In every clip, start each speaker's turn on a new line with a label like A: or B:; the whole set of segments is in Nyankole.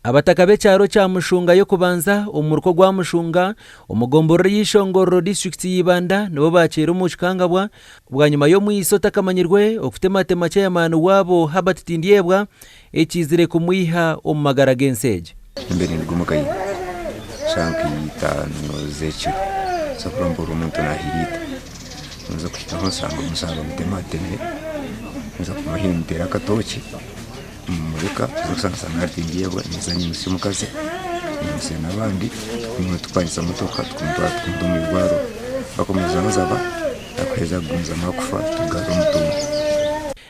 A: Abataka b'ekyaro kya Mushunga y'okubanza omu muruka ogwa Mushunga omu gomborora y'eishongorero disiturikiti ya Ibanda nibo baakiire omu kikangabwa bwanyima y'omwitsi otakamanyirwe okutematema ceyamaani waabo Herbert Tindyebwa ekiizire kumwiha omu magara g'ensi egi.
B: Embeera endiga omuka ye shaaha nka itaano z'ekiro nza kurora mpurira omuntu naahiriita nza kuhikaho nshanga bamutematemire nza kumuha nimuteera akatooki mumureka tuza kushanga nshanga ari Tindyebwa ninza nyimutsya omukazi nyimutsya n'abandi tupangisa motoka tukamutwara tukamuta omu irwariro bakamujjanjaba akuheza kugumizamu akufa tugaruka omutumbi.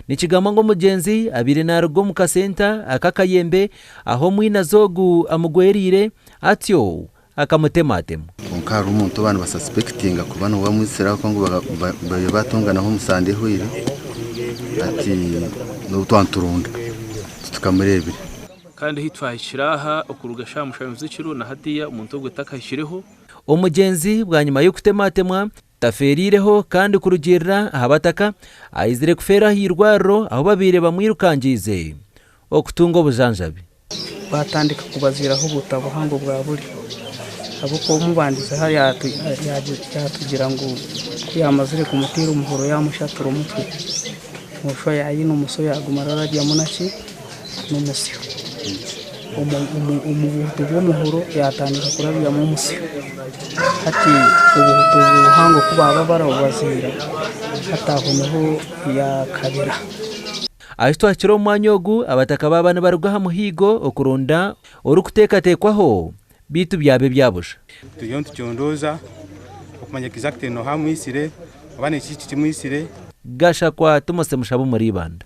A: Nikigambwa ngu omugyenzi abaire naruga omu kasenta ak'akayembe ahu omwinazi ogu amugwereire atyo akamutematema.
C: Kwonka hariho omuntu ou baaba nibasasipekitinga kuba niwe amwitsire ahabw'okuba ngu babaire baatonganaho omu sande ehweire hati n'ou twaba nituronda titukamureebire.
D: Kandi ahi twahikire aha okuruga shaaha mushanju z'ekiro na hatiiya omuntu ogwo takahikireho.
A: Omugyenzi bwanyima y'okutematemwa tafeeriireho kandi kurugiirira aha bataka aizire kufeera aha irwariro ahu babaire bamwirukangiize okutunga obujanjabi.
E: Baatandika kubaziiraho obuta buhango bwa buryo, ahabw'okuba omubandize hare yaatugira ngu ku yaamazire kumuteera omuhoro yaamushatura omutwe, noshusha yaayine omusyo yaaguma ararabyamu naki n'omusyo. Omu buhutu bw'omuhoro yaatandika kurabyamu omusyo. Hati obuhuta obwo buhango ku baaba barabubaziira, hati aho niho yaakabira.
A: Ahi twahikire omu mwanya ogu, abataka baaba nibaruga aha muhiigo okuronda orikuteekateekwaho beitu byaba ebya busha.
F: Turiyo nitucondooza okumanya exactly noha amwitsire oba niki ekimwitsire.
A: Gashakwa Timothy Mushabe omuri Ibanda.